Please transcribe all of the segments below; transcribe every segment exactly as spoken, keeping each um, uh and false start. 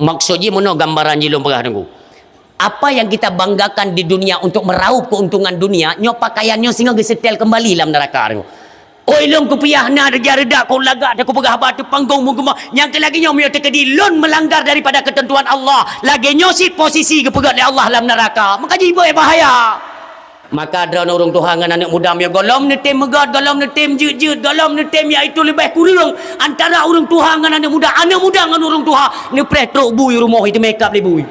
Maksud jih meunoe gambaran jih lôn peugah Teungku. Apa yang kita banggakan di dunia untuk meraup keuntungan dunia, nyoe pakaian nyoe singoh geusetel kembali lam neraka Teungku. Oi lôn kupiah na reuja-reuda kon lagak teuh kupeugah haba teuh panggong meugeumah. Nyang keu lagèe nyoe meunyoe teukeudi lôn melanggar daripada ketentuan Allah, lagèe nyoe cit posisi geupeugöt lé Allah lam neraka. Maka jih beuet bahaya. Maka droeneuh ureueng tuha ngon aneuk muda meunyoe gohlom neutem meugöt, gohlom neutem jeuet-jeuet, gohlom neutem yaitu leubeh kureueng antara ureueng tuha ngon aneuk muda, aneuk muda ngon ureueng tuha, neupreh trok bui rumoh iteumé kab lé bui.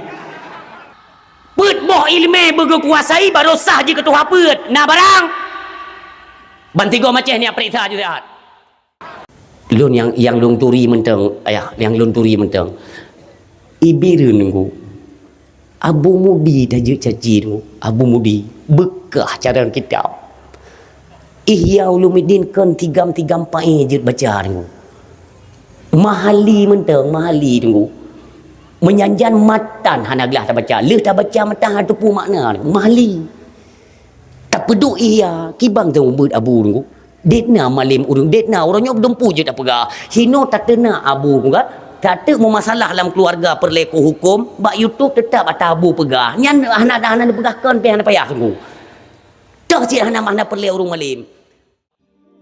Peuet boh ileumé beugeukuasai baroe sah jikeutuha peuet. Na barang? Ban tigo maceh nyak peuriksa ju sihat. Lôn nyang, nyang lôn turi mantong, ayah, nyang lôn turi mantong. Ibi reuen Teungku. Abu Mudi tajeuet caci Teungku. Abu Mudi. Beukah carông kitab. Ihya Ulumuddin kon tigam-tigam paé jeuet baca Teungku. Mahali mantong, Mahali Teungku. Meunyan-nyan matan hana glah tabaca. Lheueh tabaca matan hana teupeu makna Teungku. Mahali. Tapeuduek Ihya, kiban teungeubeuet Abu Teungku. Det na malem ureueng, det na uroe nyoe dumpeue jeuet tapeugah. Hinoe tateuna Abu Teungku kan. Tateuk meumasalah lam keuluwarga peureulée ku huköm, bak YouTube teutap ata Abu peugah. Nyan hana, hana neupeugah kon pih hana payah Teungku. Toh cit hana, hana peureulée ureueng malem.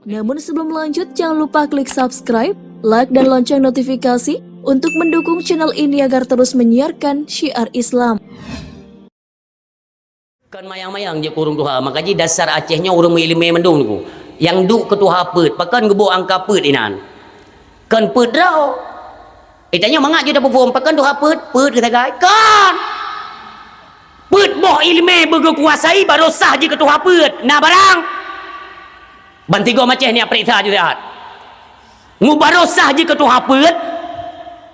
Namun sebelum lanjut, jangan lupa klik subscribe, like, dan lonceng notifikasi untuk mendukung channel ini agar terus menyiarkan syiar Islam. Kon mayang-mayang jeuet keu ureueng tuha, maka jih dasar Aceh nyoe ureueng meuileumé mandum Teungku. Nyang duek keu tuha peuet, pakon geuboh angka peuet inan. Kon peuet droe. Eh, tanyoe mangat jeuet tapeuphom, pakon tuha peuet, peuet geusagai. Kon! Peuet boh ileumé beugeukuasai baroe sah jikeutuha peuet. Na barang? Ban tigo maceh nyak peuriksa ju sihat. Ngu baroe sah jikeutuha peuet,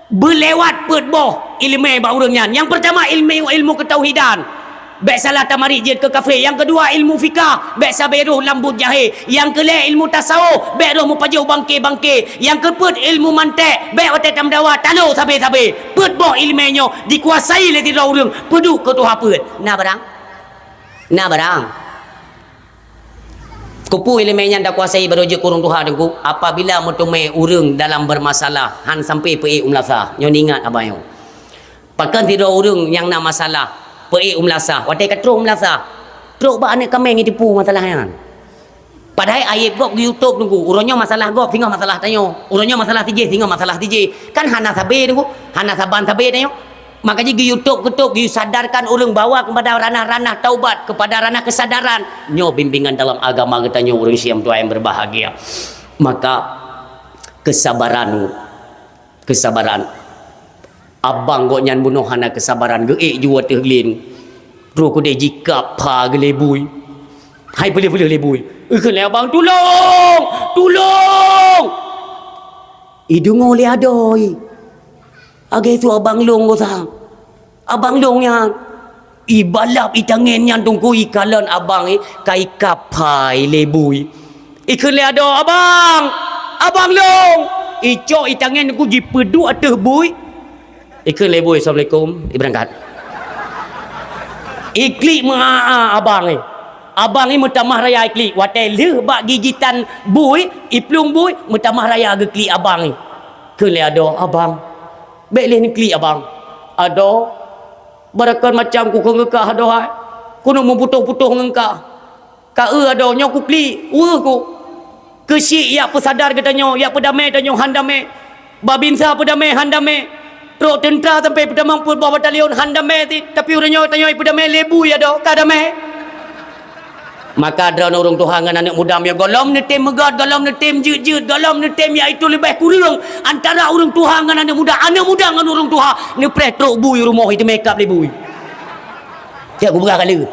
beulewat peuet boh ileumé bak ureueng nyan. Nyang peurtama ilmu, ilmu keutauhidan. Bék salah tamarit jeuet keu kafé. Nyang keudua ilmu fikah, bék sabé roh lam buet jahé. Nyang keulhée ilmu tasawuf, bék roh meupajoh bangké-bangké. Nyang keupeuet ilmu mantek, bék watée tameudawa talo sabé-sabé. Peuet boh ileumé nyoe dikuasai lé sidroe ureueng, peuduek keu tuha peuet. Na barang? Na barang? Keupeue ileumé nyan takuasai baroe jeuet keu ureueng tuha Teungku? Apabila meuteumé ureueng dalam beurmasalah, han sampai peuék u meulasa. Nyoe ingat abang nyoe. Pakon sidroe ureueng nyang na masalah, peuék u meulasa. Watée ka trok u meulasa, trok bak aneuk kaméng jiteupeue masalah nyan. Padahai aéb gob geu-YouTube Teungku. Uroe nyoe masalah gob, singoh masalah tanyoe. Uroe nyoe masalah sijih, singoh masalah sijih. Kan hana sabé Teungku, hana saban sabé tanyoe. Maka jih geu-YouTube keu trok geusadarkan ureueng bawa kepada ranah-ranah taubat, kepada ranah kesadaran. Nyoe bimbingan dalam agama geutanyoe ureueng Syiah meutuah nyang berbahagia. Maka kesabaran, kesabaran. Abang gobnyan bunoe hana kesabaran, geuék ju ateueh glé. Troh keudeh jikab pha geulée bui. Hai peuleueh-peuleueh lé bui. Ikheun lé abang, "Tulông! Tulông!" Ideungoe lé adoe. Lagée su abang lông gosang. Abang lông nyan, ibalap itangén nyan Teungku ikalon abang i, ka ikab pha lé bui. Ikheun lé adoe, "Abang! Abang lông!" Icok itangén Teungku jipeuduek ateueh bui. Ikheun lé bui, "Assalamualaikum," ibeurangkat. Iklik meu'a-a abang i. Abang i meutamah raya iklik. Watée lheueh bak gigitan bui, iplueng bui, meutamah raya geuklik abang i. Kheun lé adoe, "Abang, bék lé neuklik abang." "Adoe, barakon macam kukheun ngeukah adoe hai. Keuneuk meuputôh-putôh ngon kah. Ka eu adoe nyoe kuklik, weueh ku. Keuchik jak peusadar geutanyoe, jak peudamé tanyoe han damé. Babinsa peudamé han damé. Trok teuntra sampai peutamong peuet boh batalion han damé cit. Tapi uroe nyoe tanyoe peudamé lé bui adoe, ka damé." Maka droeneuh ureueng tuha ngon aneuk muda meunyoe gohlom neutem meugöt, gohlom neutem jeuet-jeuet, gohlom neutem yaitu leubeh kureueng antara ureueng tuha ngon aneuk muda, aneuk muda ngon ureueng tuha, neupreh trok bui rumoh iteumé kab lé bui. Siap kupeugah ka lheueh.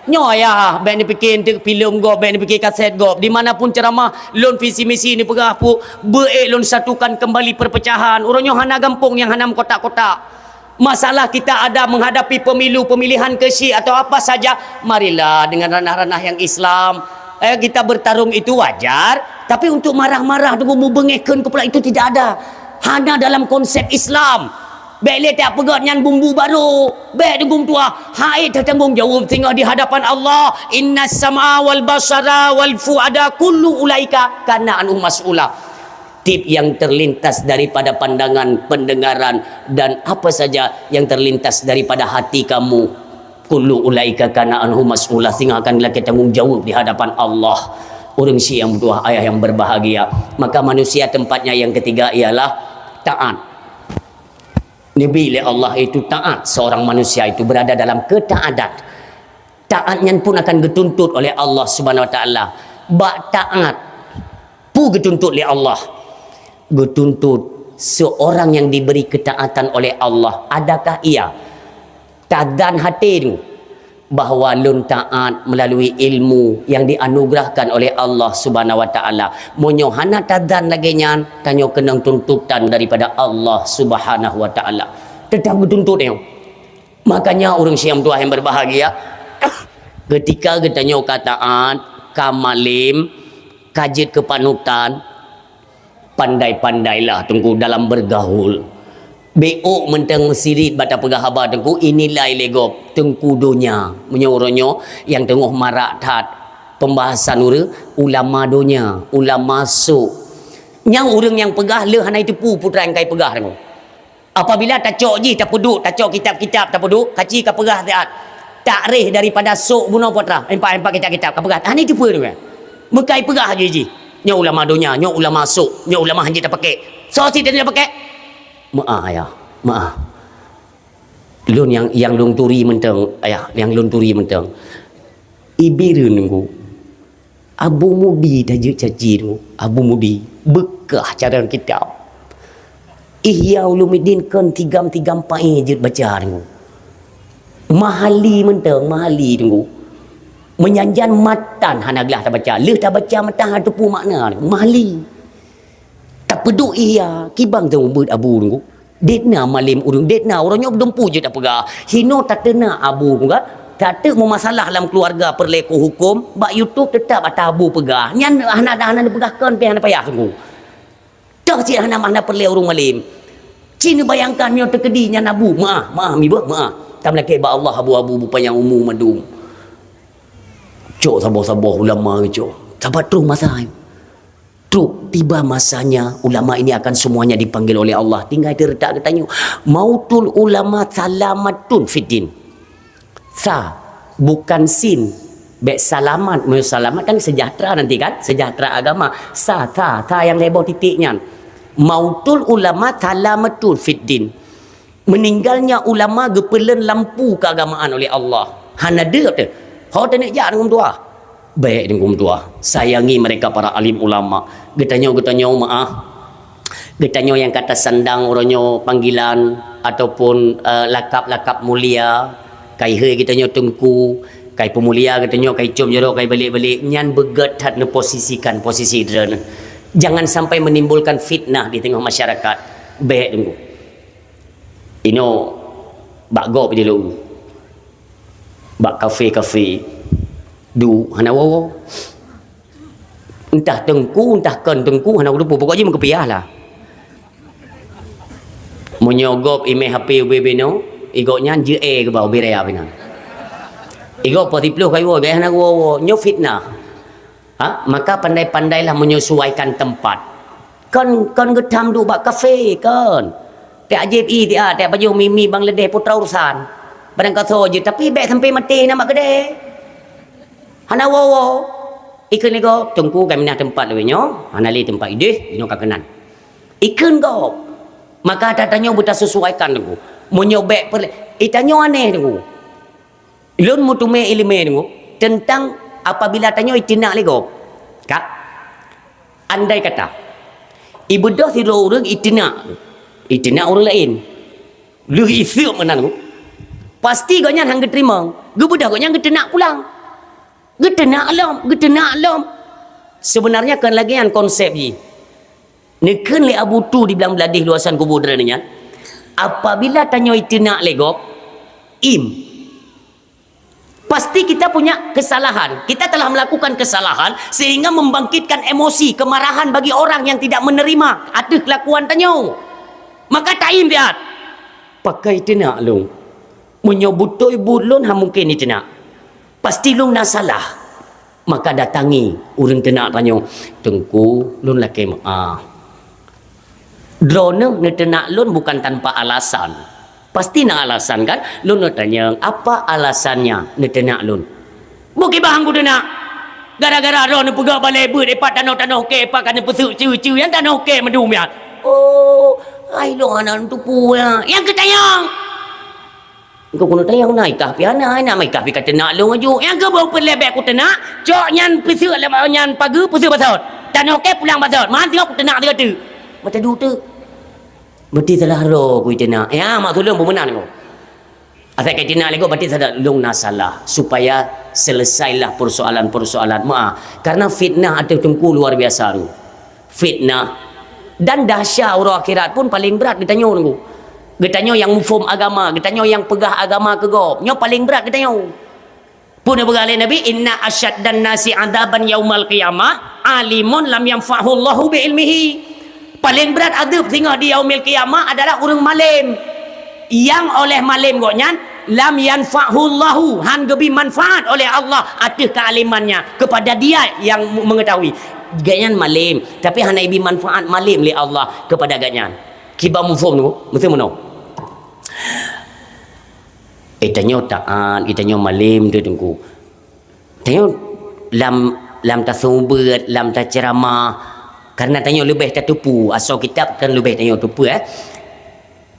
Nyoe ayah, bék neupike enteuk filem gob, bék neupike kaset gob. Di mana pun ceramah, lôn visi misi neupeugah pu, beuék lôn satukan kembali perpecahan. Uroe nyoe hana gampông nyang hana meukotak-kotak. Masalah kita ada menghadapi pemilu, pemilihan keusik atau apa saja, marilah dengan ranah-ranah yang Islam. Eh, kita bertarung itu wajar, tapi untuk marah-marah dengan membengekan kepala itu tidak ada. Hana dalam konsep Islam. Bék lé tapeugah nyan bumbu barô. Bék deungon tuha. Hai tatanggong jaweueb singoh di hadapan Allah. Innas sam'a wal basara wal fuada kullu ulaika kana anhu mas'ula. tip yang terlintas daripada pandangan, pendengaran, dan apa saja yang terlintas daripada hati kamu. Kullu ulaika kana anhu mas'ula, singoh akan lakée tanggong jaweueb di hadapan Allah. Ureuëng syiek nyang meutuwah, ayah yang berbahagia. Maka manusia tempatnya yang ketiga ialah taat. Nabi lé Allah itu taat, seorang manusia itu berada dalam ketaatan. Taat nyan pun akan geutuntut oleh Allah Subhanahu Wa Taala. Bak taat, peue geutuntut lé Allah? Geutuntut seorang yang diberi ketaatan oleh Allah, adakah ia tazan hati bahwa lôn taat melalui ilmu yang dianugerahkan oleh Allah Subhanahu Wa Taala? Meunyoe hana tazan lagée nyan, tanyoe keunong tuntutan daripada Allah Subhanahu Wa Taala. Teutap geutuntut nyoe. Makanya ureuëng syiek nyang meutuwah yang berbahagia, ketika geutanyoe ka taat, ka malem, ka jeuet keu panutan, pandai-pandailah Teungku dalam bergaul. Bék ôk mantong meusirit bak tapeugah haba Teungku, inilai lé gob Teungku donya. Meunyoe uroe nyoe nyang teungoh marak that pembahasan ureuëng, ulama donya, ulama sôk. Nyang ureuëng nyang peugah le hana jiteupeue peue nyang ka jipeugah Teungku. Apabila tacok jih, tapeuduek, tacok kitab-kitab, tapeuduek, kaci ka peugah siat. Takreh daripada sôk bunoe putra, empat-empat kitab-kitab ka peugah. Hana jiteupeue Teungku. Meukai peugah jih jih. Nyoe ulama donya, nyoe ulama sôk, nyoe ulama hanjeuet tapakek. Soe sit hanjeuet tapakek? Meu'ah, ayah. Meu'ah. Lôn nyang, nyang lôn turi mantong, ayah, nyang lôn turi mantong. Ibireuen Teungku. Abu Mudi tajeuet caci Teungku. Abu Mudi. Beukah carông kitab. Ihya Ulumuddin kon tigam-tigam paé jeuet baca Teungku. Mahali mantong, Mahali Teungku. Meunyan jan matan hana glah tabaca. Lheueh tabaca matan hana teupeue makna Teungku. Mahali. Tapeuduek Ihya, kiban teungoh beuet Abu Teungku. Dek na malem ureuëng, dek na uroe nyoe dumpeue jeuet tapeugah. Hinoe tateunak Abu Teungku kan. Tateuk meumasalah lam keuluwarga peureulée keu huköm, bak YouTube teutap ata Abu peugah. Nyan hana, hana neupeugah kon pih hana payah Teungku. Toh cit hana, hana peureulée ureuëng malem. Ci neubayangkan meunyoe teukeudi nyan Abu, meu'ah, meu'ah, mibeuh, meu'ah. Tameulakée bak Allah Abu, Abu beupanyang umu mandum. Cok saboh-saboh ulama cok. Sabat troh masa. Trok tiba masanya, ulama ini akan semuanya dipanggil oleh Allah. Tinggai teuretak geutanyoe. Mautul ulama salamatun fiddin. Sa, bukan sin. Bék salamat. Meunyoe salamat kan sejahtera nanti kan? Sejahtera agama. Sa, sa, sa nyang lhée boh titik nyan. Mautul ulama salamatun fiddin. Meuninggalnya ulama geupeuleuen lampu keagamaan oleh Allah. Hana deuek teuh. Ho teuneuk jak Teungku meutuwah. Bék Teungku meutuwah. Sayangi mereka para alim ulama. Geutanyoe, geutanyoe meu'ah. Geutanyoe nyang ka tasandang uroe nyoe panggilan ataupun, eh, lakab-lakab mulia. Kai hei geutanyoe Teungku, kai peumulia geutanyoe, kai com jaroe, kai balek-balek. Nyan beugét that neuposisikan posisi droeneuh. Jangan sampai menimbulkan fitnah di teungoh masyarakat. Bék Teungku. Inoe bak gob jih lôn. Bak kafe-kafe. Duek hana woe-woe. Entah teungku, entah kon teungku, hana kuteupeu. Pokok jih meukeupiyah lah. Meunyoe gob imé H P ubé binoe, i gobnyan jeuet éh geuba ubé raya binan. I gob poh siplôh ka iwoe, bék hana woe-woe. Nyoe fitnah. Ha? Maka pandai-pandailah menyesuaikan tempat. Kon, kon geutham duek bak kafe, kon. Tieb jieb ie, tieb, tieb pajoh mi-mi Bangladesh, putra urusan. Padang kasoe jih, tapi bék sampai maté na bak keudè. Hana woe-woe. Ikheun lé gob, teungku ka minah teumpat lagèe nyoe, hana lé teumpat idéh, inoe ka keunan. Ikheun gob. Maka ata tanyoe beutasesuaikan teungku. Meunyoe bék peureulèe, i tanyoe aneh teungku. Lôn meuteumé ileumèe teungku, teuntang apabila tanyoe iteunak lé gob. Ka? Andai kata, i beudôh sidroe ureueng iteunak, iteunak ureueng laén. Lheueh iseuek meunan teungku. Pasti gobnyan han geuteurimong. Geubeudôh gobnyan geuteunak pulang. Geuteunak lom, geuteunak lom. Sebenarnya kon lagèe nyan konsep jih. Neukheun lé Abu Tu di Blang Bladeh luwasan kubu droeneuh nyan, apabila tanyoe iteunak lé gob, im. Pasti kita punya kesalahan. Kita telah melakukan kesalahan sehingga membangkitkan emosi, kemarahan bagi orang yang tidak menerima ateueh kelakuan tanyoe. Maka taim siat. Pakon iteunak lôn? Meunyoe beutôi buet lôn han mungken iteunak. Pasti lôn na salah. Maka datangi ureueng teunak tanyoe, "Teungku, lôn lakèe meu'ah. Droeneuh neuteunak lôn bukan tanpa alasan. Pasti na alasan, kan? Lôn neutanyong, apa alasannya neuteunak lôn? Bukibang kuteunak. Gara-gara droeneuh peugah balée beuet, ipat tanoh-tanoh kée, ipat ka neupeuseuk ceue-ceue, nyang tanoh kée meudum nyan. Oh, ai lôn hana lôn teupeue, ya. Nyang keu tanyong. Engkau keuneuk tanyong na ikah pih hana, na ikah pih ka teunak lôn aju. Nyang keu beu peureulée bék kuteunak, cok nyan peuseuk lé nyan pageue peuseuk basot. Tanoh kée pulang basot. Man singoh kuteunak sigoe teuk. Mata dua teuk. Berarti salah droe ku iteunak. Ya, maksud lôn peue meunan ko. Asai ka iteunak lé ko, berarti salah lôn na salah. Supaya selesailah persoalan-persoalan. Maaf. Karena fitnah ateueh teungku luar biasa tu. Fitnah. Dan dahsyat uroe akhirat pun paling brat geutanyoe nunggu. Geutanyoe nyang muphom agama, geutanyoe nyang peugah agama keu gob. Nyoe paling brat geutanyoe. Peue neupeugah lé Nabi, "Inna asyaddan nasi adzaban yaumal qiyamah, alimun lam yanfa'hu Allahu bi ilmihi." Paling brat azeueb singoh di yaumil qiyamah adalah ureuëng malem. Nyang oleh malem gobnyan, lam yanfa'hu Allahu, han geubri manfaat oleh Allah ateueh kealimannya kepada dia yang mengetahui. Gobnyan malem, tapi hana ibri manfaat malem lé Allah kepada gobnyan. Kiban muphom tu, meusti meunoe. Eh, tanyoe taat, eh, tanyoe malem tu, Teungku. Tanyoe lam, lam taseumeubeuet, lam taceuramah, karena tanyoe leubeh tateupeue, asoe kitab kan leubeh tanyoe teupeue, eh.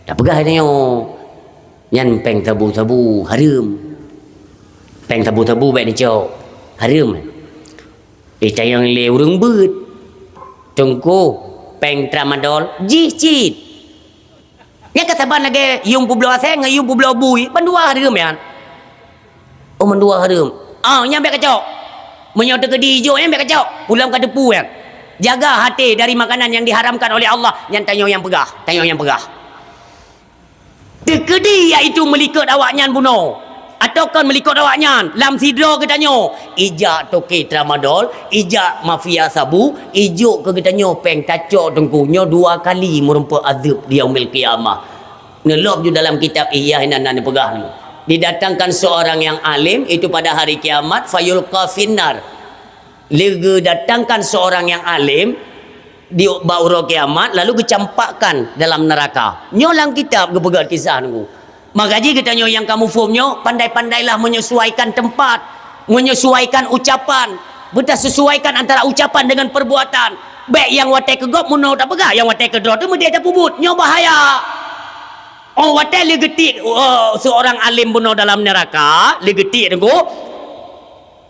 Tapeugah tanyoe, nyan péng sabu-sabu, hareuem. Péng sabu-sabu bék neucok, hareuem. Eh, tanyoe lé ureuëng beuet. Teungku, péng tramadol, jih cit. Nyan ka saban lagée yuem peubloe asée ngon yuem peubloe bui, bandua hareuem nyan. Oh, mandua hareuem. Ah, nyan bék kacok. Meunyoe teukeudi ijok, nyan bék kacok. Pulang ka teupeue nyan. Jaga hati dari makanan yang diharamkan oleh Allah, nyan tanyoe nyang peugah, tanyoe nyang peugah. Teukeudi, yaitu meulikot awaknyan bunoe. Atawa kon meulikot awaknyan, lam sidroe geutanyoe, ijak toke tramadol, ijak mafia sabu, ijok keu geutanyoe péng tacok Teungku, nyoe dua kali meurumpok azeueb di yaumil qiyamah. Neulok ju dalam kitab Ihya hinan na neupeugah nyoe. Didatangkan seorang yang alim itu pada hari kiamat, fayulqa finnar. Lé geudatangkan seorang yang alim di bak uroe kiamat, lalu geucampakkan dalam neraka. Nyoe lam kitab geupeugah kisah nunggu. Maka jih geutanyoe nyang ka muphom nyoe, pandai-pandailah menyesuaikan tempat, menyesuaikan ucapan. Beutasesuaikan antara ucapan dengan perbuatan. Bék nyang watée keu gob meunoe tapeugah, nyang watée keu droe teuh meudeh tapeubuet. Nyoe bahaya. Oh, watée lé geutiek, oh, seorang alim bunoe dalam neraka, lé geutiek teungku.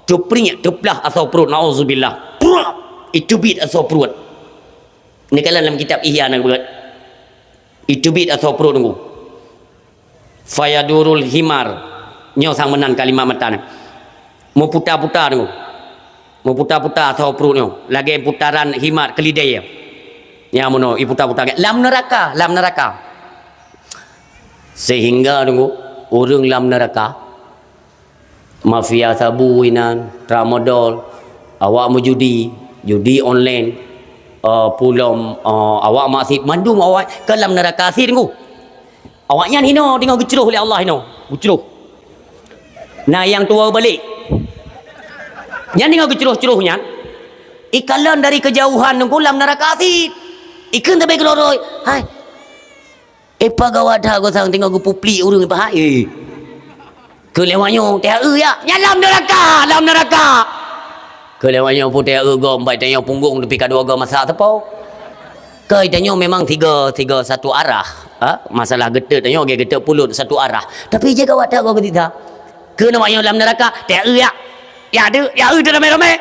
Teupriek, teuplah asoe pruet, naudzubillah. Pruet! Iteubiet asoe pruet. Neukalon lam kitab Ihya na geupeugah. Iteubiet asoe pruet teungku. Fayadurul himar. Nyoe sang meunan kalimat matan. Meuputa-puta teungku. Meuputa-puta asoe pruet nyoe. Lagée putaran himar keulidée. Nyang meunoe iputa-puta. Lam neuraka, lam neuraka. Sehingga teungku, ureuëng lam neuraka, mafia sabu inan, tramadol, awak meujudi, judi online, eh, pulom, eh, awak maksiet, mandum awak ka lam neuraka sit teungku. Awaknyan hinoe teungoh geucroh lé Allah hinoe, geucroh. Na nyang tuwoe balek. Nyan teungoh geucroh-croh nyan, ikalon dari keujauhan teungku lam neuraka sit. Ikheun sabe keudroe-droe, "Hai, eh, peue gawat that gosang teungoh geupuplik ureuëng ipahat, eh." Keu lewat nyoe, "Teuh eu ya, nyan lam neuraka, lam neuraka." Keu lewat nyoe putée eu gom, bai tanyoe punggong tepi ka dua gom masa teupeu. Keu tanyoe memang tiga, tiga satu arah. Ha? Masalah geuteuk tanyoe ge geuteuk pulut satu arah. Tapi je gawat that gom keudita. Keu lewat nyoe lam neuraka, teuh eu ya. Ya deuek, ya eu ramé-ramé.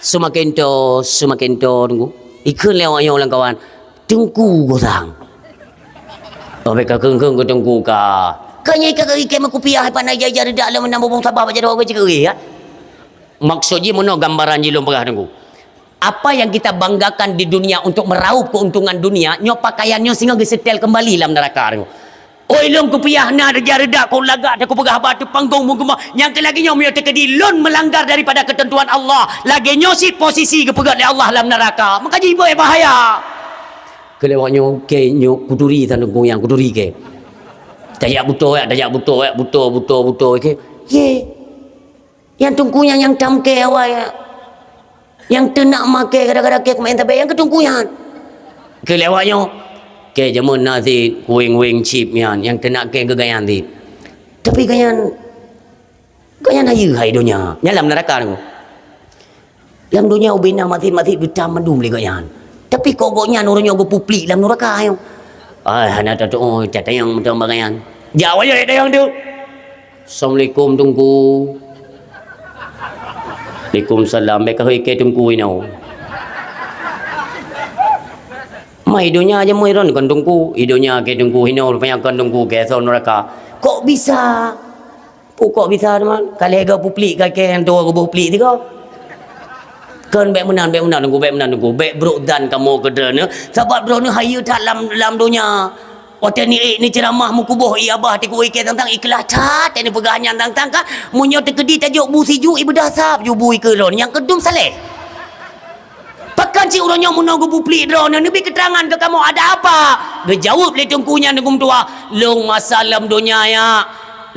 Seumaken to, seumaken to teungku. Ikheun lewat nyoe lam kawan. Teungku gosang. Oh, beka keung-keung ke teungku ka. Kanya ka ikei meukupiah, hai pandai jai-jai reudak lom meunang bubong sabah bak jaroe ke cikeuri, ya. Maksud jih meunoe gambaran jih lôn peugah teungku. Apa yang kita banggakan di dunia untuk meraup keuntungan dunia, nyoe pakaian nyoe singoh geusetel kembali lam neraka teungku. Oi lôn kupiah na reuja-reudak kon lagak teukupeugah bak teupanggong meugeumah nyang keu lagée nyoe meunyoe teukeudi lôn meulanggar daripada keuteuntuan Allah. Lagée nyoe cit posisi geupeugét lé Allah lam neuraka. Maka jih beu bahaya. Keu lewat nyoe, kée nyoe kuturi taneueng kuyang kuturi kée. Tajak butôi, tajak butôi, butôi, butôi, butôi kée. Ye. Nyang teungku nyan nyang tam kée awai. Nyang teunak maké gara-gara kée keumaén tabé nyang keu teungku nyan. Keu lewat nyoe. Kèe jameun na cit kueng-kueng chip nyan, nyang teunak kèe geugayan cit. Tapi gayan, gayan hayeue hai donya, nyan lam neuraka nyoe. Lam donya ubena maté-maté geutam mandum lé gobnyan. Tapi kok gobnyan uroe nyoe geupupliek lam nuraka nyoe. Ai, hana tateu'oh, tatanyong mantong bak gobnyan. Jak wajah tatanyong tu. Assalamualaikum, Teungku. Waalaikumsalam. Bèk ka hôi kèe Teungku inoe. Mai donya aja moi ron kon Teungku. I donya kèe Teungku inoe, rupanya kon Teungku kèe asoe nuraka. Kok bisa? Pukok bisa teuma, ka lhèe goe pupliek ka kèe nyang tuwoe geuboh pliek sigoe. Kon bèk meunan, bèk meunan Teungku, bèk meunan Teungku, bèk brok dan kamoe keu droeneuh, sabab droeneuh hayeue that lam, lam donya. Watèe ni ék ni ceuramah meukuboh i abah teuk i kèe tang-tang ikhlaih that, teuh neupeugah nyan tang-tang ka, meunyoe teukeudi tajok bu siju ibeudah sab ju bu i keu droeneuh nyang keudum saleh. Pakon cit uroe nyoe meunoe geupupliek droeneuh, neubri keuteurangan keu kamoe, ada apa? Geujaweueb lé Teungku nyan Teungku meutuah, "Lôn masa lam donya, Nyak.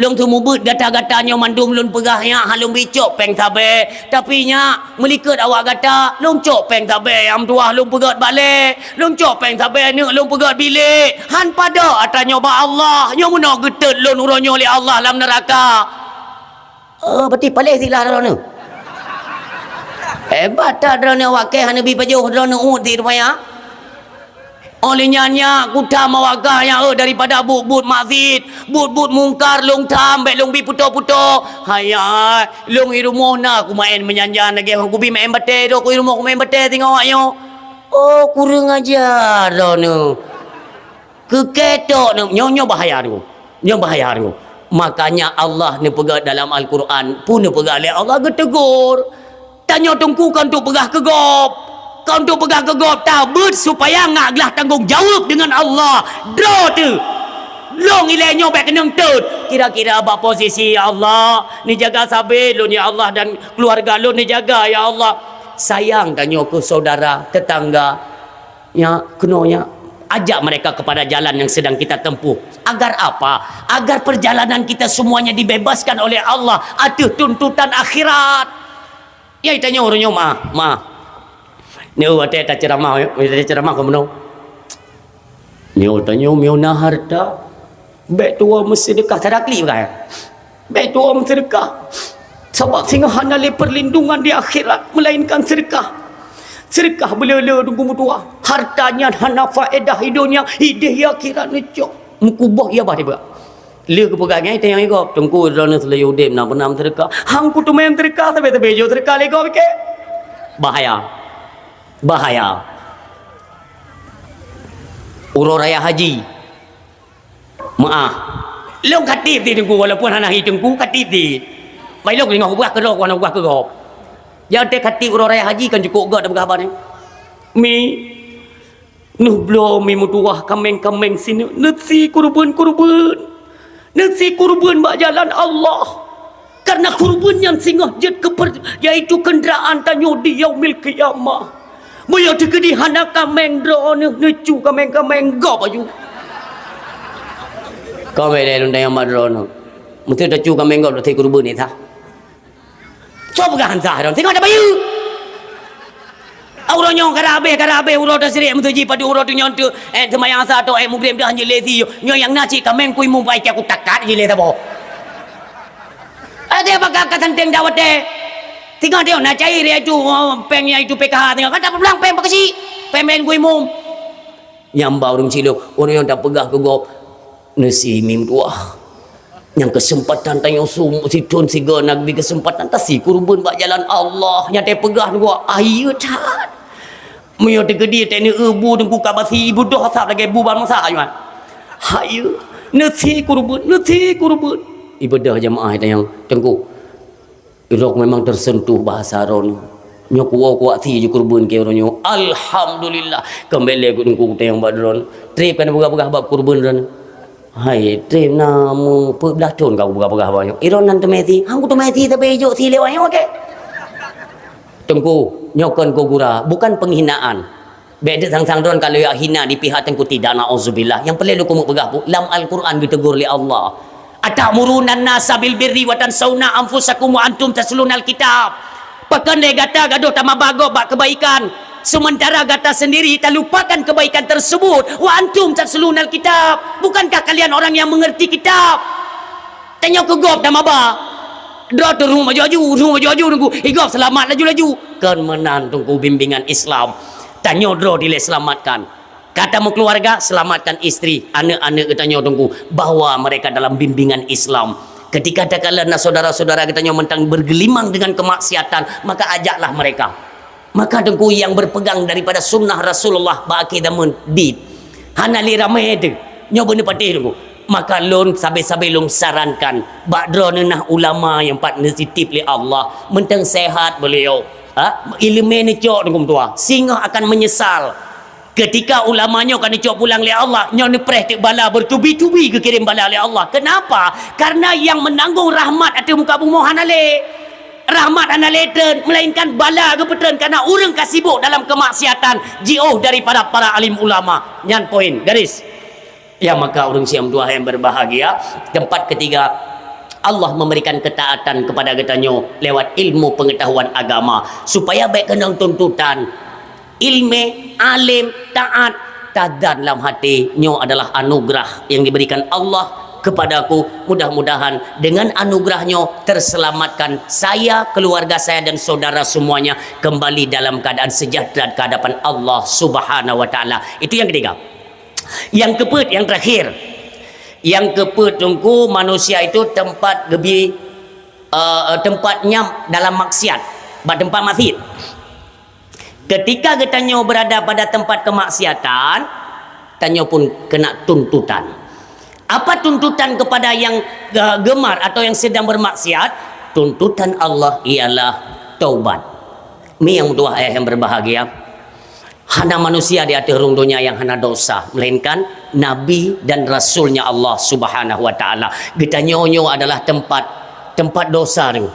Lôn seumeubeuet gata-gata nyoe mandum lôn peugah, Nyak, han lôn bri cok péng sabé. Tapi, Nyak, meulikot awak gata, lôn cok péng sabé nyang meutuah lôn peugöt balè, lôn cok péng sabé aneuk lôn peugöt bilék. Han padub atra nyoe bak Allah, nyoe meunoe geutot lôn uroe nyoe lé Allah lam neuraka." Oh, berarti paléh silah droeneuh. Hebat that droeneuh awak kèe hana bi pajoh droeneuh uet di rupanya. Óh lheueh nyan nyak kutham awak kah nyan, eh, daripada buet-buet maksiet, buet-buet mungkar lôn tham, bèk lôn bi putôh-putôh. Hai, hai, lôn i rumoh na kumaén meunyan-nyan lagèe hana kubi maén batèe, droe ku i rumoh kumaén batèe singoh awak nyoe. Oh, kureueng aja droeneuh. Keu kèe tok nyoe, nyoe, nyoe bahaya nyoe. Nyoe bahaya nyoe. Makanya Allah neupeugah dalam Al-Quran, peue neupeugah lé Allah geutegur. Tanyoe teungku kon untuk peugah keu gob. Kon untuk peugah keu gob, tabeuet supaya ngak glah tanggong jaweueb deungon Allah. Droe teuh. Lôn ilèe nyoe bèk keunong teuet. Kira-kira bak posisi, "Ya Allah, neujaga sabé lôn, ya Allah, dan keuluwarga lôn neujaga, ya Allah." Sayang tanyoe keu saudara, tetangga. Ya, keunoe ya. Ajak mereka kepada jalan yang sedang kita tempuh. Agar apa? Agar perjalanan kita semuanya dibebaskan oleh Allah ateueh tuntutan akhirat. Ya, tanyoe uroe nyoe, ma, ma. Nyoe watèe taceuramah, watèe taceuramah keu meunoe. Nyoe tanyoe meunyoe na hareuta, bèk tuwoe meuseudeukah, cara klik bukan? Bèk tuwoe meuseudeukah. Sabab singoh hana lé perlindungan di akhirat, melainkan seudeukah. Seudeukah beuleu-leu teungku meutuah. Hareuta nyan hana faedah i donya, idéh i akhirat neucok. Meukuboh ia bah tiba. Lé geupeugah nyan, tanyong i gob, "Teungku, droeneuh seulaju udép na peuna meuseudeukah?" "Han kuteumé meuseudeukah, sabé-sabé jok seudeukah lé gob kèe." Bahaya. Bahaya. Uroe raya haji. Meu'ah. Lôn ka tiep di teungku, walaupun hana hi teungku, ka tiep di. Pai lôn deungoe peugah keu droe, hana peugah keu gob. Watèe ka tiep uroe raya haji kan cukôp göt tapeugah haba nyoe. Mi, neuh bloe mi meutuah kaméng-kaméng sineuk, neusie kureubeuen-kureubeuen. Neusie kureubeuen bak jalan Allah. Karena kureubeuen nyan singoh jeuet keu per-, yaitu kenderaan tanyoe di Yaumil Qiyamah. Meunyoe teukeudi hana kaméng droeneuh, neucue kaméng-kaméng gob aju. Ka bèk lé lôn tanyong bak droeneuh. Meusé tacue kaméng gob, tacue kureubeuen nyan sah. Soe peugah han sah droeneuh? Singoh tabayeue. Uroe nyoe ka habéh, ka habéh uroe tasyrek, meuseuti padub uroe tunyok teuh, eh, seumayang asar atau, eh, mugreb dah jeuet lé si. Nyoe nyang na cit kaméng kui mumbai cit kutakat jeuet lé saboh. Ada bak ka santeng dah watèe. Singoh teuh na cair iaitu, oh, péng iaitu P K H singoh. Kan tapeulang péng bak keuchik. Péng-péng kui mum. Nyang ba ureueng cilok, ureueng nyang tapeugah keu gob, "Neusie mi meutuah. Nyang keuseumpatan tanyoe sum-, sithon sigoe na geubri keuseumpatan tasie kureubeuen bak jalan Allah." Nyang tapeugah nyoe, ayeue that. Meunyoe teukeudi teuh neueu bu teungku ka basi, ibeudoh asab lagèe bu bansa nyoe. Hayeue, neusie kureubeuen, neusie kureubeuen. Ibeudoh jamaah tanyoe, teungku. Droe memang tersentuh bahasa droeneuh. Nyoe kuwoe kuwak sie ju kureubeuen keu uroe nyoe. Alhamdulillah. Keumbali lé teungku kutanyong bak droeneuh. Trép ka neupeugah-peugah bak kureubeuen droeneuh. Hai, trép na meupeublaih thon ka kupeugah-peugah bak nyoe. Droeneuh nan teumé sie. Han kuteumé sie, tapi ijok sie lewat nyoe, oke. Teungku, nyoe kon keu gura, bukan penghinaan. Bèk deuh sang-sang droeneuh ka lheueh hina di pihak teungku, tidak, naudzubillah. Nyang peureulèe lôn keumeung peugah, Bu, lam Al-Quran geutegur lé Allah, "Ata'murunan nasa bil birri wa tansawna anfusakum wa antum tatlunal kitab." Pakon lé gata gadôh tamaba gob bak keubaikan, Sementara gata sendiri talupakan kebaikan tersebut. Wa antum tatslunal kitab. Bukankah kalian orang yang mengerti kitab? Tanyoe keu gob tamaba. Droe teuruh maju-aju, teuruh maju-aju, Teungku. Igob selamat laju-laju. Kon meunan, Teungku, bimbingan Islam. Tanyoe droe dilèe selamatkan. Ka tameukeuluwarga, selamatkan istri, aneuk-aneuk geutanyoe, Teungku, bahwa mereka dalam bimbingan Islam. Ketika takalon na saudara-saudara geutanyoe mantong bergelimang dengan kemaksiatan, maka ajaklah mereka. Maka, Teungku, yang berpegang daripada sunnah Rasulullah bak akhé zaman, bit. Hana lé ramé teuh. Nyoe beuneupatéh, Teungku. Maka lôn sabé-sabé lôn sarankan, bak droeneuh na ulama nyang pat neutitip lé Allah, mantong sehat beliau. Ha? Ileumé neucok, Teungku meutuah. Singoh akan menyesal. Ketika ulama nyoe ka neucok pulang lé Allah, nyoe neupreh teuk bala, bertubi-tubi geukirém bala lé Allah. Kenapa? Karena yang menanggung rahmat ateueh muka bumoe hana lé. Rahmat hana lé treun, melainkan bala geupeutreun karena ureueng ka sibuk dalam kemaksiatan, jiôh daripada para alim ulama. Nyan poin, garis. Ya, maka ureueng siang dua yang berbahagia, tempat ketiga, Allah memberikan ketaatan kepada geutanyoe lewat ilmu pengetahuan agama, supaya bèk keunong tuntutan. Ilmé, alim, taat, tadan lam hati, nyoe adalah anugerah yang diberikan Allah kepadaku. Mudah-mudahan dengan anugerah nyoe terselamatkan saya, keluarga saya, dan saudara semuanya kembali dalam keadaan sejahtera ke hadapan Allah Subhanahu wa Ta'ala. Itu yang ketiga. Yang keupeuet, yang terakhir. Yang keupeuet, Teungku, manusia itu tempat gebi-, eh, tempat nyang dalam maksiat, bak tempat maksiat. Ketika geutanyoe berada pada tempat kemaksiatan, tanyoe pun kena tuntutan. Apa tuntutan kepada yang, eh, gemar atau yang sedang bermaksiat? Tuntutan Allah ialah taubat. Mi yang tuah ayah yang berbahagia, hana manusia di ateueh rhueng donya yang hana dosa, melainkan Nabi dan Rasul-Nya Allah Subhanahu wa Ta'ala. Geutanyoe nyoe adalah tempat, tempat dosa nyoe.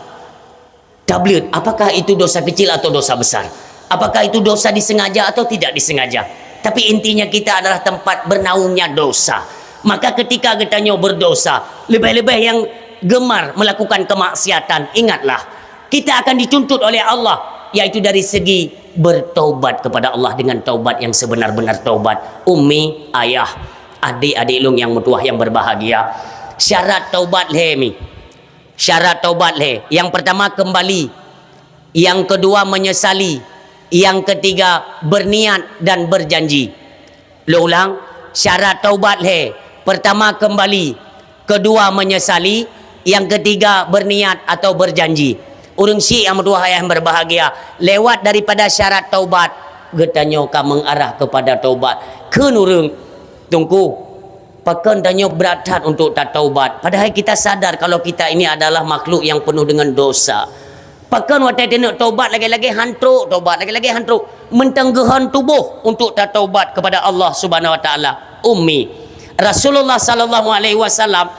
Tableuet, apakah itu dosa kecil atau dosa besar? Apakah itu dosa disengaja atau tidak disengaja? Tapi intinya kita adalah tempat bernaungnya dosa. Maka ketika geutanyoe berdosa, lebih-lebih yang gemar melakukan kemaksiatan, ingatlah, kita akan dituntut oleh Allah, yaitu dari segi bertaubat kepada Allah dengan taubat yang sebenar-benar taubat. Ummi, ayah, adik-adik lôn yang meutuah yang berbahagia, syarat taubat lhèe mi. Syarat taubat lhèe. Yang pertama, kembali. Yang kedua, menyesali. Yang ketiga, berniat dan berjanji. Lôn ulang, syarat taubat lhèe. Pertama, kembali. Kedua, menyesali. Yang ketiga, berniat atau berjanji. Ureueng syiek yang meutuah ayah yang berbahagia, lewat daripada syarat taubat, geutanyoe ka mengarah kepada taubat. Kheun ureueng, Teungku, pakon tanyoe brat that untuk tataubat, padahal kita sadar kalau kita ini adalah makhluk yang penuh dengan dosa. Pakon watèe taneuk taubat lagèe-lagèe han trok taubat, lagèe-lagèe han trok. Mantong geuhon tuboh untuk tataubat kepada Allah Subhanahu wa Ta'ala. Ummi, Rasulullah sallallahu alaihi wasallam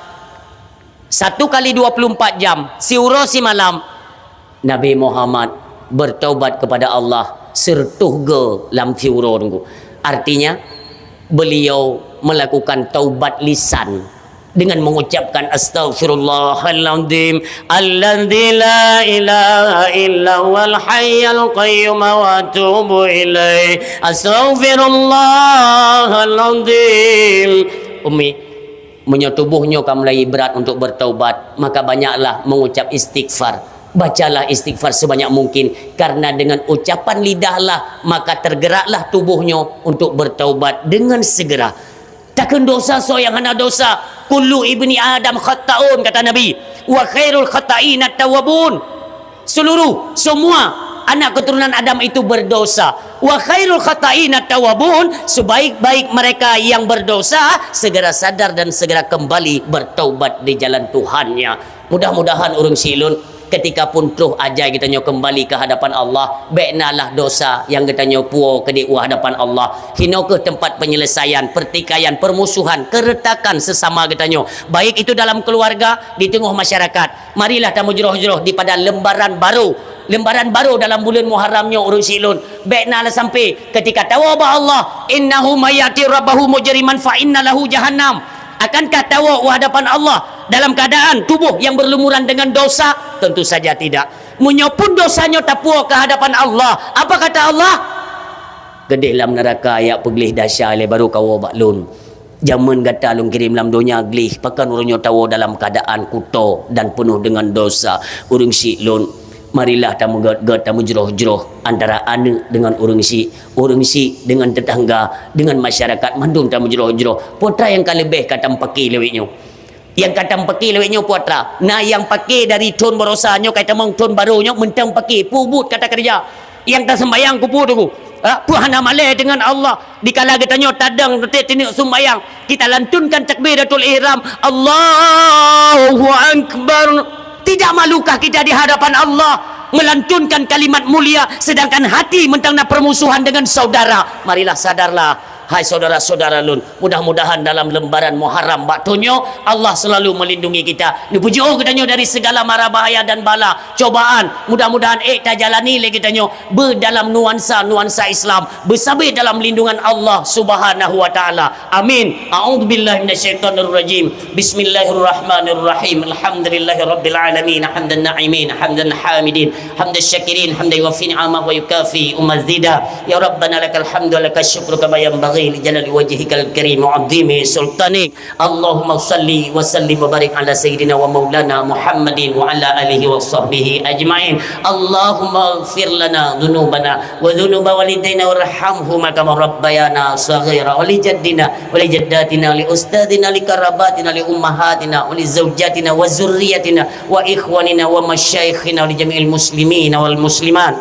satu kali dua puluh empat jam, siuroe simalam, Nabi Muhammad bertaubat kepada Allah sireutoh goe lam siuroe, Teungku. Artinya, beliau melakukan taubat lisan dengan mengucapkan, "Astaghfirullahaladzim, alladzi la ilaha illa huwal hayyul qayyum wa atubu ilaih. Astaghfirullahaladzim." Ummi, meunyoe tuboh nyoe ka mulai brat untuk bertaubat, maka banyaklah mengucap istighfar. Bacalah istighfar sebanyak mungkin, karena dengan ucapan lidahlah maka tergeraklah tuboh nyoe untuk bertaubat dengan segera. Takheun dosa soe nyang hana dosa? "Kullu ibni Adam khatta'un," kata Nabi, "wa khairul khatta'ina tawwabun." Seluruh, semua anak keturunan Adam itu berdosa. "Wa khairul khatta'ina tawwabun," sebaik-baik mereka yang berdosa segera sadar dan segera kembali bertaubat di jalan Tuhannya. Mudah-mudahan ureueng syiek lôn, ketika pun troh ajai geutanyoe kembali ke hadapan Allah, bèk na lah dosa nyang geutanyoe puwoe keudéh u hadapan Allah. Hinoe keuh tempat penyelesaian, pertikaian, permusuhan, keretakan sesama geutanyoe, baik itu dalam keluarga, di teungoh masyarakat. Marilah tamujroh-jroh dipada lembaran barô. Lembaran barô dalam buleuen Muharram nyoe, ureueng syiek lôn. Bèk na lah sampai ketika tawoe bak Allah, "Innahu may ya'ti rabbahu mujriman fa inna lahu jahannam." Akankah tawoe u hadapan Allah dalam keadaan tuboh yang berlumuran dengan dosa? Tentu saja tidak. Meunyoe pun dosa nyoe tapuwoe ke hadapan Allah, apa kata Allah? Keudeh lam neuraka jak peugleh desya lé barô kawoe bak lôn. Jameun gata lôn kirém lam donya gleh, pakon uroe nyoe tawoe dalam keuadaan kuto dan peunoh deungon desya. Ureuëng syiek lôn, marilah tameugét-gét, tameujroh-jroh antara aneuëk deungon ureuëng syiek, ureuëng syiek deungon teutangga, deungon masyarakat, mandum tameujroh-jroh. Peue atra nyang ka leubeh ka tameupake lé awaknyoe? Nyang ka tameupake lé awaknyoe peue atra? Na nyang pake dari thon baroesa nyoe ka tamong thon barô nyoe mantong pake, peue buet ka takeureuja. Nyang taseumbahyang keupeue teungku? Ha, peue hana malée deungon Allah? Dikala geutanyoe tadong teutiek teuneuk seumbahyang, kita lantunkan takbiratul ihram, Allahu Akbar. Tidak malukah kita di hadapan Allah melantunkan kalimat mulia, sedangkan hati mantong na permusuhan dengan saudara? Marilah sadarlah, hai saudara-saudara lôn. Mudah-mudahan dalam lembaran Muharram bak thon nyoe, Allah selalu melindungi kita. Neupeujiôh geutanyoe dari segala mara bahaya dan bala, cobaan. Mudah-mudahan ék tajalani lé geutanyoe beudalam nuansa-nuansa Islam, beusabe dalam lindungan Allah Subhanahu wa Ta'ala. Amin. A'udzubillahi minasyaitonirrajim. Bismillahirrahmanirrahim. Alhamdulillahirabbil alamin. Hamdan na'imin, hamdan hamidin, hamdan syakirin, hamdan yuwafi ni'amahu wa yukafi mazida. Ya Rabbana lakal hamdu wa lakal syukru kama yanbaghi li jalali wajhikal karim wa 'azimi sultanik. Allahumma shalli wa sallim wa barik ala sayyidina wa maulana Muhammadin wa ala alihi wa sahbihi ajma'in. Allahumma ighfir lana dzunubana wa dzunuba walidaina warhamhuma kama rabbayana shaghira, wa li jaddina wa li jaddatina, li ustadzina, li qarabatina, li ummahatina, wa li zaujatina, wa zurriyatina, wa ikhwanina, wa masyaikhina, wa li jami'il muslimina wal muslimat,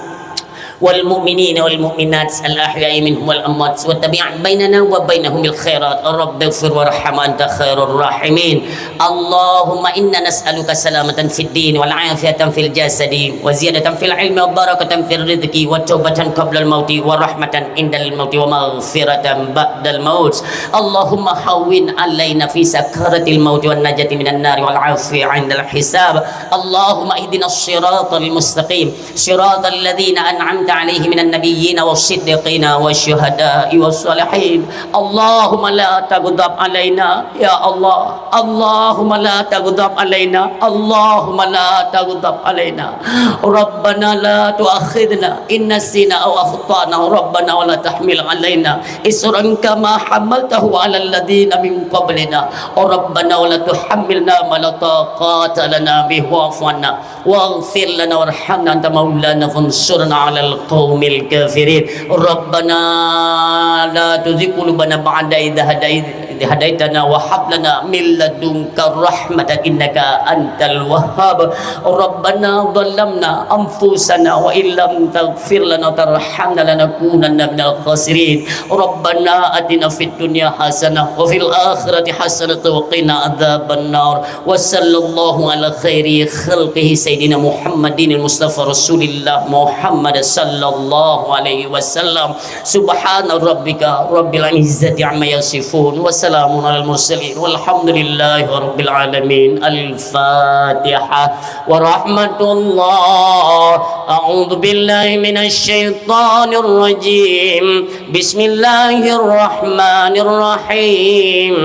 wal mu'minina wal mu'minat, al ahya'i minhum wal amwat, wa tabi' bainana wa bainahum bil khairat. Rabbighfir warham, anta khairur rahimin. Allahumma inna nas'aluka salamatan fid din, wal afiyatan fil jasadi, wa ziyadatan fil ilmi, wa barakatan fir rizqi, wa taubatan qablal mauti, wa rahmatan indal mauti, wa maghfiratan ba'dal maut. Allahumma hawwin alaina fi sakaratil mauti, wan najati minan nari, wal afwi indal hisab. Allahumma ihdinas siratal mustaqim, siratal ladzina an'amta alaihim minan nabiyyin, was siddiqina, was syuhada'i, was salihin. Allahumma la taghdab alaina, ya Allah. Allahumma la taghdab alaina. Allahumma la taghdab alaina. Rabbana la tu'akhidna in nasina aw akhtana. Rabbana wa la tahmil alaina isran kama hamaltahu alal ladzina min qablina. Rabbana wa la tuhammilna ma la taqata lana bih, wa'fu 'anna waghfir lana warhamna anta maulana fansurna 'alal qaumil kafirin. Rabbana la tuzigh qulubana ba'da idh hadai-, idh hadaitana wa hab lana min ladunka rahmatan innaka antal wahhab. Rabbana zalamna anfusana wa illam taghfir lana wa tarhamna lanakunanna minal khasirin. Rabbana atina fid dunya hasanah wa fil akhirati hasanah wa qina adzabannar. Wa sallallahu ala khairi khalqihi sayyidina Muhammadinil Mustafa Rasulillah Muhammad sallallahu alaihi wasallam. Subhana rabbika rabbil izzati amma yasifun. Wa salamun alal mursalin. Walhamdulillahi rabbil alamin. Al-Fatihah. Wa rahmatullah. A'udzu billahi minasy syaithanir rajim. Bismillahirrahmanirrahim.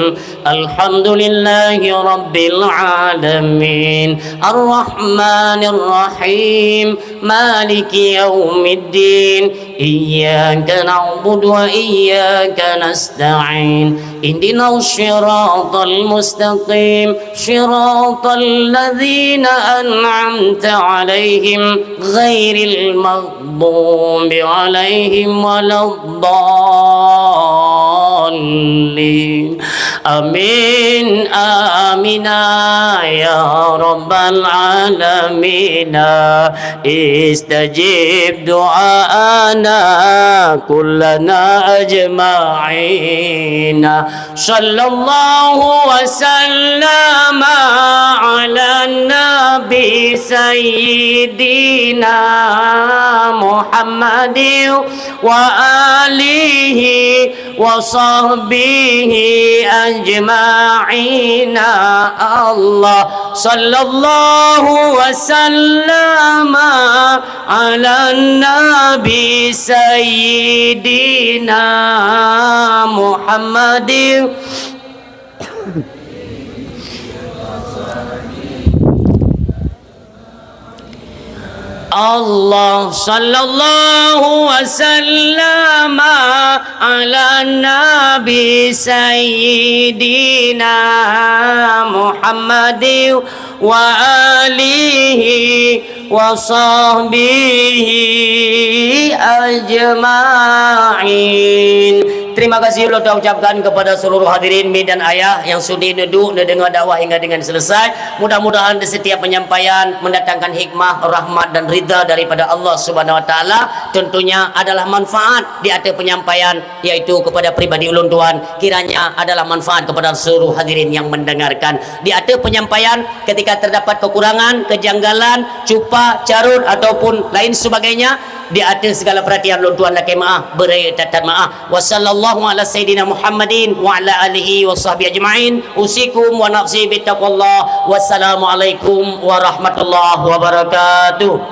Alhamdulillahi rabbil alamin. Arrahmanirrahim. Maliki yaumiddin. Iyyaka na'budu wa iyyaka nasta'in. Ihdinas siratal mustaqim. Siratal ladzina an'amta 'alaihim ghairil maghdubi 'alaihim waladdallin. Amin, amina, ya rabbal alamin. Istajib du'aana kullana ajma'ina. Sallallahu wa sallama 'alan nabi sayyidina Muhammadin wa alihi wa sahbihi ajma'ina. Allah. Sallallahu wa sallama 'alan nabi sayyidina Muhammadin. Allah sallallahu wasallam ala nabi sayyidina Muhammad wa alihi wa sahbihi ajma'in. Terima kasih ulôn ucapkan kepada seluruh hadirin mi dan ayah yang sudi neuduek neudeungoe dakwah hingga dengan selesai. Mudah-mudahan di setiap penyampaian mendatangkan hikmah, rahmat dan ridha daripada Allah Subhanahu wa taala. Tentunya adalah manfaat di ateueh penyampaian, yaitu kepada pribadi ulôn tuan, kiranya adalah manfaat kepada seluruh hadirin yang mendengarkan. Di ateueh penyampaian, ketika terdapat kekurangan, kejanggalan, cupa, carut ataupun lain sebagainya, di ateueh segala perhatian ulôn tuan lakée meu'ah, beuraya that-that meu'ah. Wa sallallahu ala sayyidina Muhammadin wa ala alihi wa sahbihi ajma'in. Usikum wa nafsi bitaqwallah. Wassalamualaikum warahmatullahi wabarakatuh.